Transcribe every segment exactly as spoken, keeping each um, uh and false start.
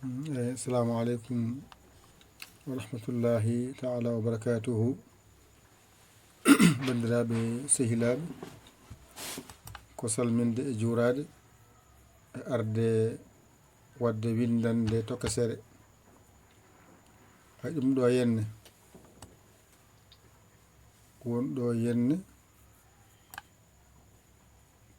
Eh, assalamu aleykum wa rahmatullahi taala wa barakatuhu. Banndiraaɓe, sehilaaɓe, ko salminde e juuraade e arde waɗde winndannde tokosere. Hay ɗum ɗo yenne, won ɗo yenne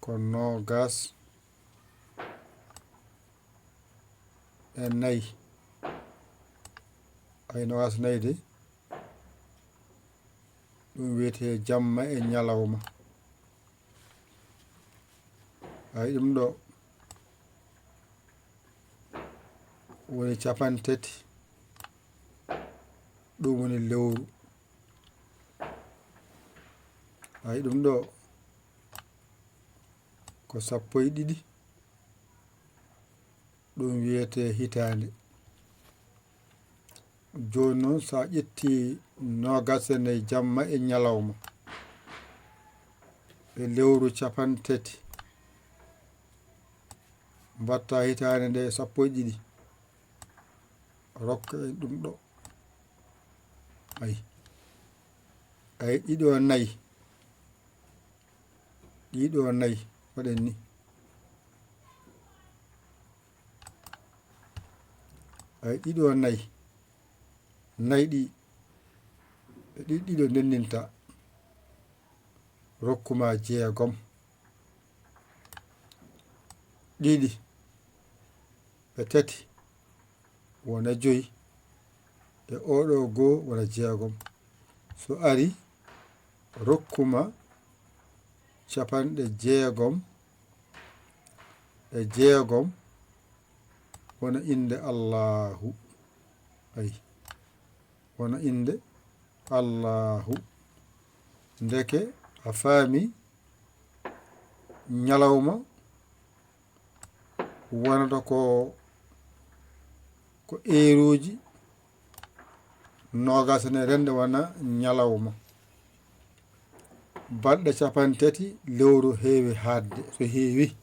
ko noogas e nayi. Ay noogas nayi de, ɗum wiyetee jamma e ñalawma. Ay ɗum ɗo woni capantati, ɗum woni lewru. Ay ɗum ɗo ko sappo e ɗiɗi, ɗum wiyetee hitaande. Jooni noon, so a ƴettii noogas e nayi jamma e ñalawma e lewru capantati, mbaɗta hitaande nde sappo e ɗiɗi, rokka en ɗum ɗo. Ay, ay, ɗiɗo nayi, ɗiɗo nayi, waɗen ni. Ay, ɗiɗo nayi, nayi ɗi, ɗi ɗiɗo ndenndinta, rokkuma jeegom. Ɗiɗi e tati wona joyi, e oɗo goo wona jeegom. So ari, rokkuma capanɗe jeegom e jeegom, wona innde Allaahu. Ay, wona innde Allaahu. Ndeke a faami, ñalawma wonata ko, ko eeruuji noogas e nayi rende wona ñalawma. Balɗe capantati lewru heewi haaɗde, so heewi,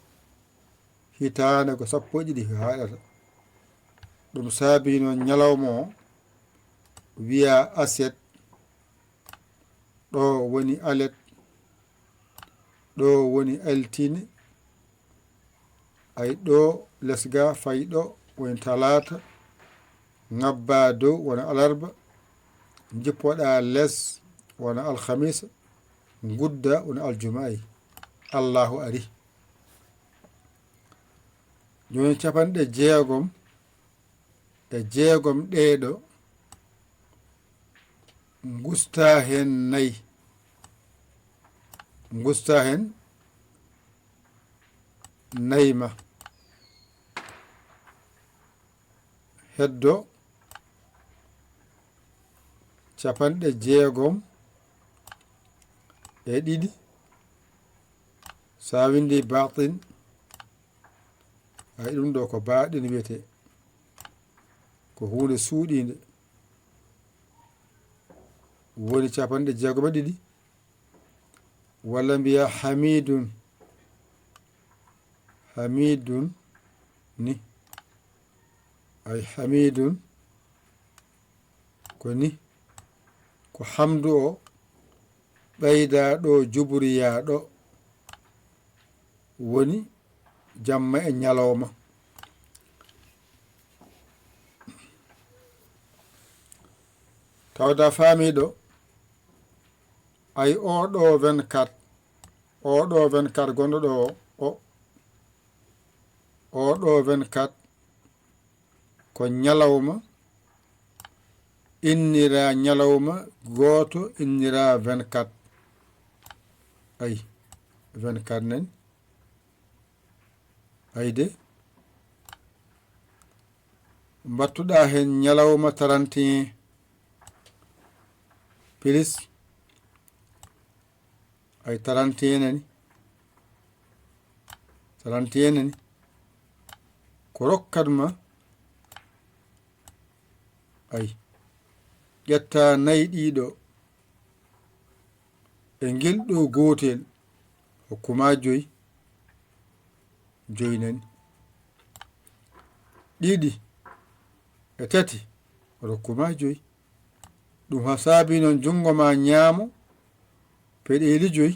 hitaande ko sappo e ɗiɗi haaɗata. Ɗum saabii noon ñalawma o wiyaa aset, ɗo woni alet, ɗo woni altine, ay ɗo les ga fay ɗo woni talaata, ŋabba dow wona alarba, njippoɗa les wona alhamisa, ngudda wona aljuma. Ay, Allaahu ari. Jooni capanɗe jeegom e jeegom ɗeeɗo, ngusta heen nayi, ngusta heen nayi ma, heddo capanɗe jeegom e ɗiɗi. So a winndi baatin, ay ɗum ɗo ko baaɗin wiyetee, ko huunde suuɗiinde, woni capanɗe jeegom e ɗiɗi, walla mbiya hamidun, hamidun ni, ay hamidun ko ni, ko hamdu o ɓeydaaɗo, juburiyaaɗo, woni jamma e ñalawma. Tawda faamiiɗo, ay oɗo vingt-quatre, oɗo vingt-quatre gonɗo ɗo o, oɗo vingt-quatre ko ñalawma, innira ñalawma gooto, innira vingt-quatre. Ay, vingt-quatre nani. Ay de, mbattuɗa heen ñalawma trente et un plus, ay, trente et un nani, trente et un nani, ko rokkat ma, ay, ƴetta nayi ɗiɗo e ngel ɗo gootel, hokkuma joyi, joyi nani, ɗiɗi e tati, rokku ma joyi. Ɗum ha saabi noon junngo ma ñaamo peɗeeli joyi,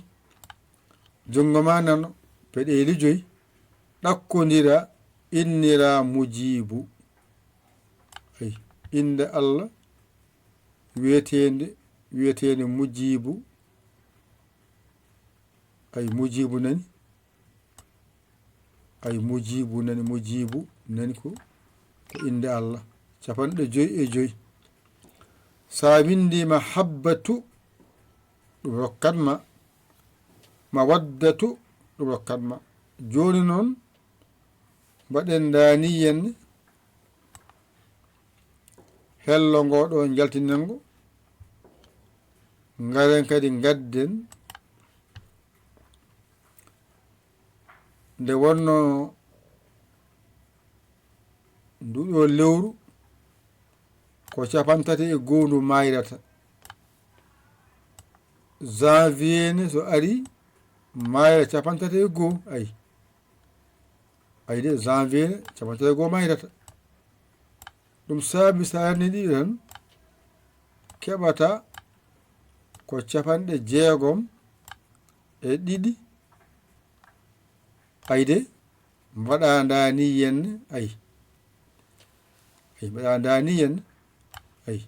junngo ma nano peɗeeli joyi, ɗakkondira, innira Mujiibu. Ay, innde Allah wiyeteende, wiyeteende Mujiibu. Ay, Mujiibu nani. Ay, Mujiibu nani, Mujiibu nani ko, ko innde Allah. Capanɗe joyi e joyi. Sa winndi Mahabbatu, ɗum rokkat ma. Mawaddatu, ɗum rokkat ma. Jooni noon, mbaɗen ndaani yen hello ngo ɗo, njaltinen ngo. Ngaren kadi ngadden nde wonno ndu ɗo lewru ko capantati e goo ndu mayrata. Janvier ne so ari mayra capantati e goo, ay. Ay de, janvier ne capantati e goo mayrata. Ɗum saabi sa yarni ɗiɗi tan keɓata ko capanɗe jeegom e ɗiɗi. Ay de, mbaɗa ndaani yen, ay. Ay, mbaɗa ndaani yen, ay.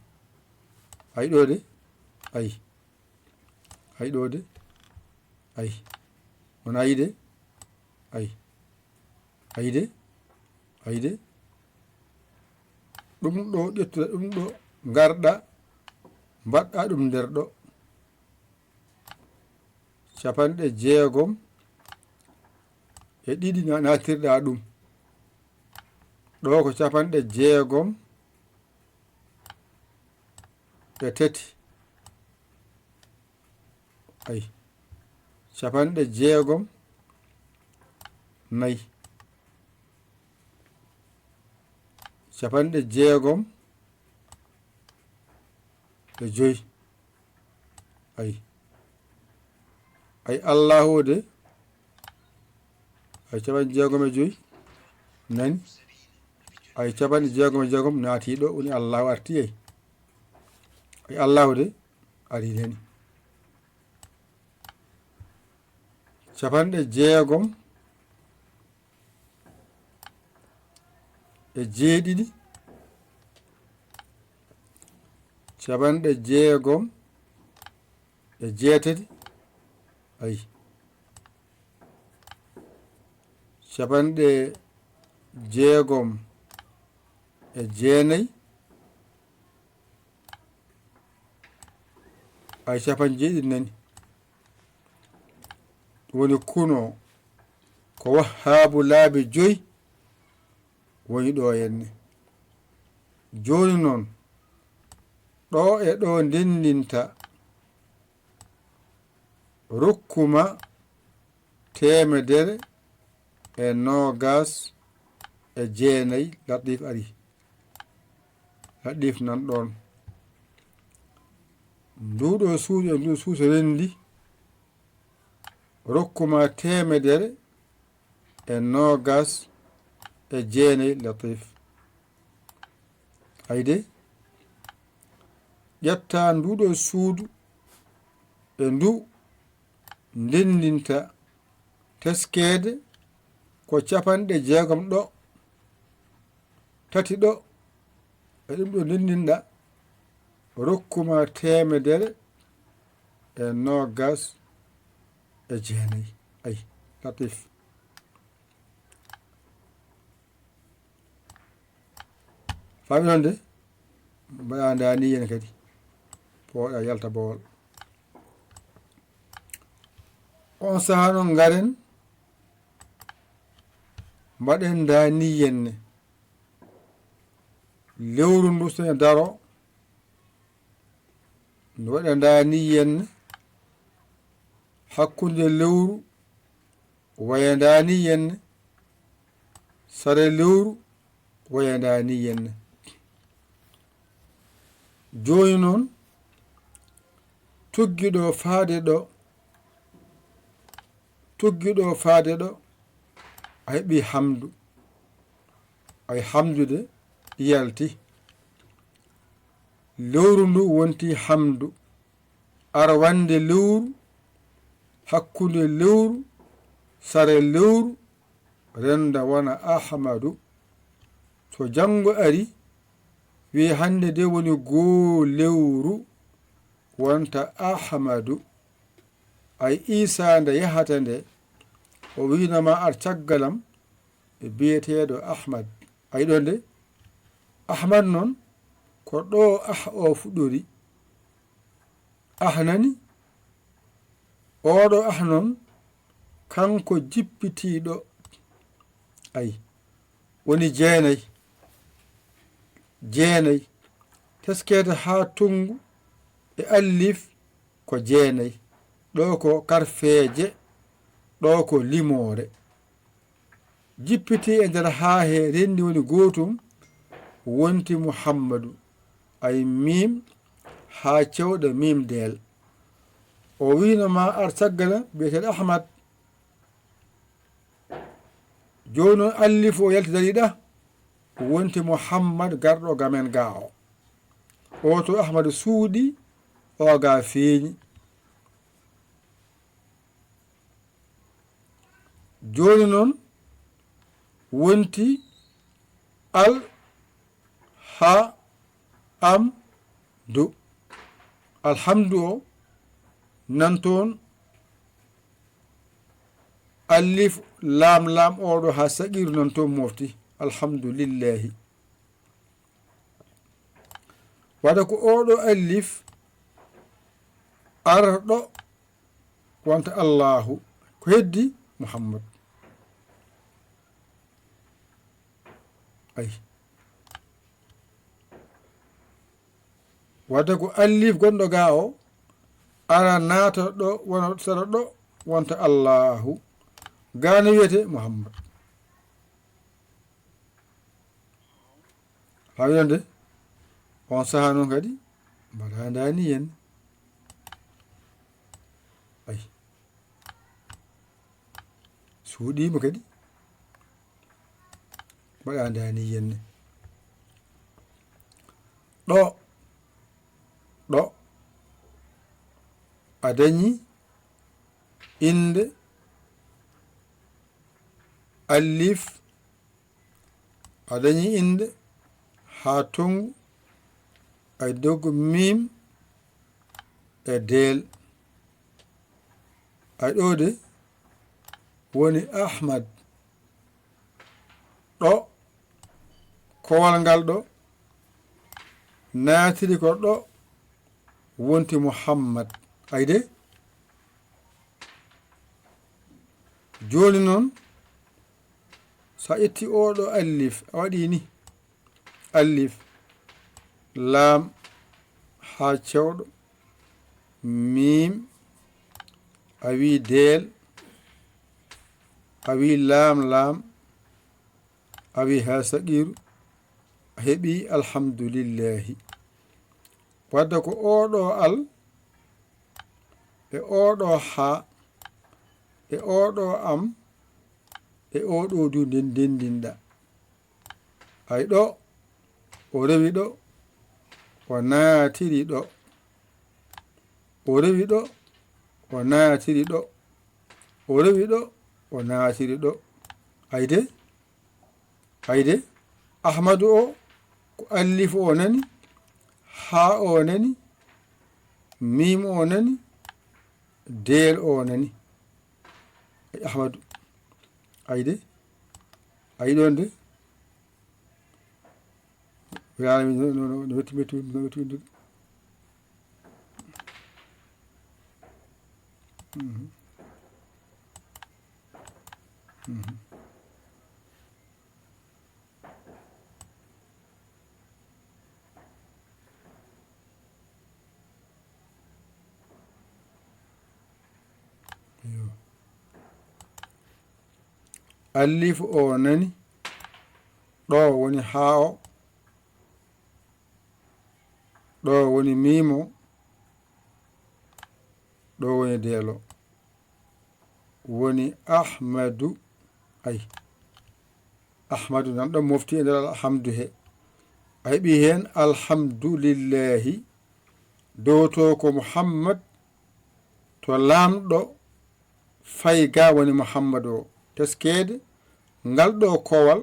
Ay ɗo de, ay. Ay ɗo de, ay. Wona yi de, ay. Ay de, ay de. Ɗum ɗo, ƴettuɗa ɗum ɗo, ngarɗa, mbaɗɗa ɗum nder ɗo. Capanɗe jeegom e ɗiɗi na-, natirɗa ɗum. Ɗo ko capanɗe jeegom e tati. Ay. Capanɗe jeegom nayi. Capanɗe jeegom e joyi. Ay. Ay, Allahu o de. Ay, capanɗe jeegom e joyi. Nani? Ay, capanɗe jeegom e jeegom naati ɗo, woni Allahu arti, ay. Ay, Allahu de, ari nani. Capanɗe jeegom e jeeɗiɗi, capanɗe jeegom e jeetati, ay, capanɗe jeegom e jeenayi, ay, capanɗe jeeɗiɗi nani. Ɗum woni kuno ko Wahhaabu laabi joyi woni ɗo henne. Jooni noon, ɗo e ɗo ndenndinta, rokkuma teemedere e noogas e jeenayi, Latif ari. Latif nan ɗoon. Nduɗo suudu e nduɗo suudu renndi, rokkuma teemedere e noogas e jeenayi, Latif. Ayde, ƴetta nduɗo suudu e ndu ndenndinta teskeede ko capanɗe jeegom ɗo, tati ɗo, e ɗum ɗo ndenndinɗa, rokkuma teemedere e noogas e jeenayi. Ay, Latif. Faami noon de, mbaɗa ndaani yen kadi. Pooɗa yalta bowol. On sahaa noon ngaren, mbaɗen ndaani yenne. Lewru ndu sene daro, ndu waɗa ndaani yenne. Hakkunde lewru waya ndaani yenne. Sare lewru waya ndaani yenne. Jooni noon, tuggi ɗo faade ɗo, tuggi ɗo faade ɗo, a heɓi hamdu. Ay, hamdude yalti. Lewru ndu wonti Hamdu. Arwannde lewru, hakkunde lewru, sare lewru, renda wona Ahmadu. So janngo ari, wiye hannde de woni goo lewru, wonta Ahmadu. Ay Iisaa nde yahata nde, o wiino ma ar caggal am, e biyeteeɗo Ahmad. Ay ɗo nde, Ahmad noon, ko ɗo ah o fuɗɗori. Ah nani? Oɗo ah noon, kanko jippitiiɗo. Ay, woni jeenay. Jeenay. Teskeede haa tonngu e allif ko jeenay. Ɗo ko karfeeje, ɗo ko limoore. Jippiti e nder haa he renndi woni gootum, wonti Muhammadu. Ay miim haa cewɗo miim deel. O wiino ma ar caggal am, biyeteeɗo Ahmad. Jooni noon allif o yalti dari ɗa, wonti Muhammad garɗo ga men ga o. O to Ahmadu suuɗi, o ga feeñi. Jooni noon wonti al ha am du. Alhamdu o nan toon, allif laam laam oɗo ha saqiru nan toon mofti. Alhamdulillahi. Wada ko oɗo allif arɗo wonta Allahu, ko heddi Muhammad. Ay. Wadde ko allif gonɗo ga o, ara naata ɗo, wona sara ɗo, wonta Allahu. Ga no wiyete Muhammad. Haa wiyande, on saha noon kadi, mbaɗa ndani yen. Ay. Suuɗiima kadi, mbaɗa ndani yen. Ɗo, ɗo, a dañi innde allif, a dañi innde haa tonngu, ay doggu miim e deel. Ay ɗo de woni Ahmad. Ɗo, kowal ngal ɗo, naatiri ko ɗo, wonti Muhammad. Ay de? Jooni noon, so a ƴetti oo ɗoo allif, a waɗii ni, allif, laam, haa cewɗo, miim, a wii deel, a wii laam, laam, a wii haa saqiiru, a heɓii alhamdulillahi. Wadde ko oo ɗoo al, e oo ɗoo haa, e oo ɗoo am, e oo ɗoo du nden ndenndinɗaa. Ay ɗo, o rewi ɗo, o naatiri ɗo. O rewi ɗo, o naatiri ɗo. O rewi ɗo, o naatiri ɗo. Ay de, ay de, Ahmadu o, ko allif o nani, haa o nani, miim o nani, deel o nani. Ay Ahmadu. Ay de, ay ɗoon de. Wiyani no, no, no, no wetti, wetti, no wetti windude. Mhm. Mhm. Iyo. Allif o nani, ɗo woni haa o, ɗo woni miimo, ɗo woni deelo. Woni Ahmadu, ay. Ahmadu nan ɗo mofti e nder alhamdu he. A heɓi heen alhamdulillahi, dowto ko Muhammad, to laamɗo fay ga woni Muhammad o. Teskeede, ngal ɗo kowal,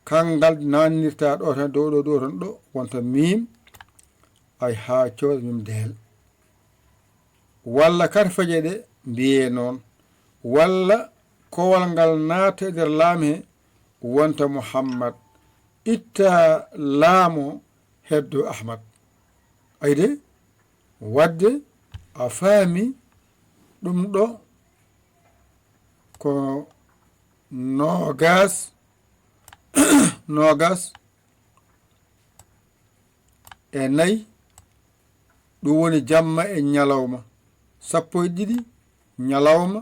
kangal naannirta ɗo tan, dow ɗo, ɗo tan ɗo, wonta miim, ay haa cooda miim deel. Walla karfeje ɗe mbiyee noon, walla kowal ngal naata e nder laam he, wonta Muhammad, itta laamo heddo Ahmad. Ayde, wadde a faami ɗum ɗo ko noogas, noogas e nayi, ɗum woni jamma e ñalawma, sappo e ɗiɗi ñalawma,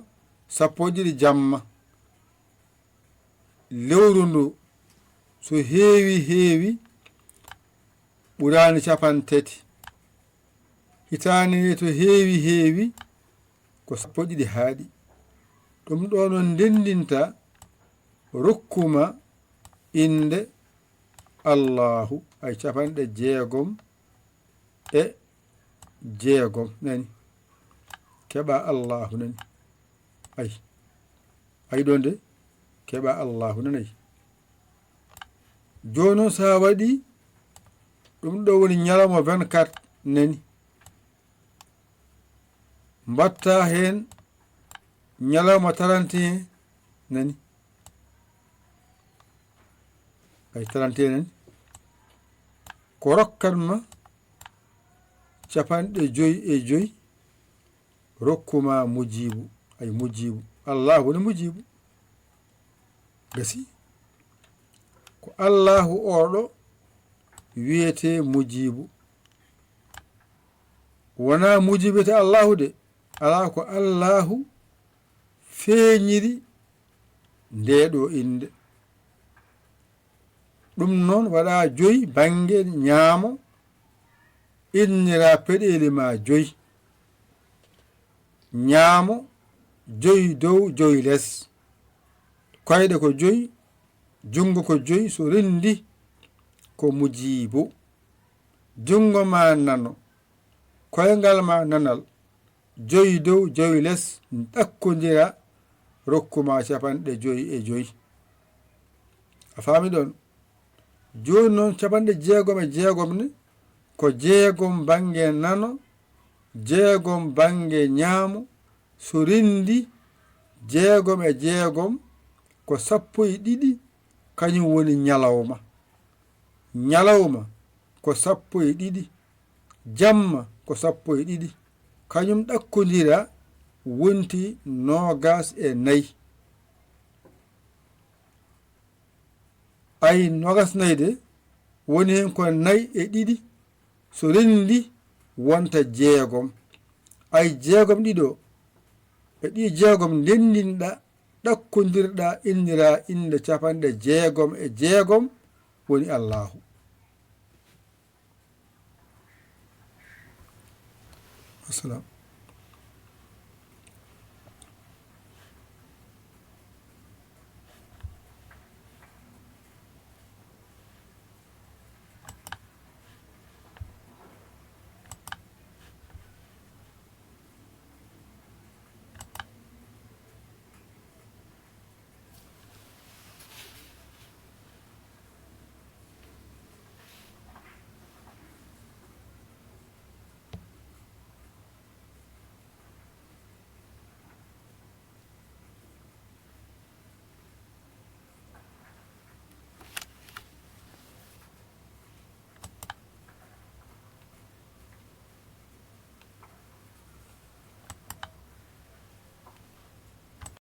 sappo e ɗiɗi jamma. Lewru ndu so heewi heewi ɓuraani capantati. Hitaande nde to heewi heewi ko sappo e ɗiɗi haaɗi. Ɗum ɗo noon ndenndinta rokkuma innde Allaahu, ay capanɗe jeegom e jeegom, nani? Keɓa Allaahu, nani? Ay, ay ɗon de, keɓa Allaahu, nani? Jooni noon, so a waɗi ɗum ɗo woni ñalawma vingt-quatre, nani? Mbatta heen ñalawma trente et un, nani? Ay, trente et un, nani? Ko rokkat ma capanɗe joy e joy, rokkuma mujibu. Ay, mujibu. Allaahu woni mujibu. Gasi. Ko Allaahu oɗo wiyetee mujibu. Wonaa mujibu wiyetee Allaahu de. Alaa, ko Allaahu feeñiri ndee ɗoo innde. Ɗum noon waɗa joy bannge ñaamo, innira peɗeeli ma joy. Ñaamo joy dow, joy les. Koyɗe ko joy, junngo ko joy, so renndi ko mujibu. Junngo ma nano, koyngal ma nanal, joy dow, joy les, ɗakkondira, rokkuma capanɗe joy e joy. A faami ɗon? Jooni noon, capanɗe jeegom e jeegom ne, ko jeegom bannge nano, jeegom bannge ñaamo, so renndi jeegom e jeegom, ko sappo e ɗiɗi, kañum woni ñalawma. Ñalawma ko sappo e ɗiɗi, jamma ko sappo e ɗiɗi, kañum ɗakkondira wonti noogas e nayi. Ay, noogas nayi de, woni heen ko nayi e ɗiɗi, so renndi wonta jeegom. Ay, jeegom ɗiɗo, e ɗi jeegom ndenndinɗa, ɗakkondirɗa, innira innde capanɗe jeegom e jeegom, woni Allaahu. Wassalam.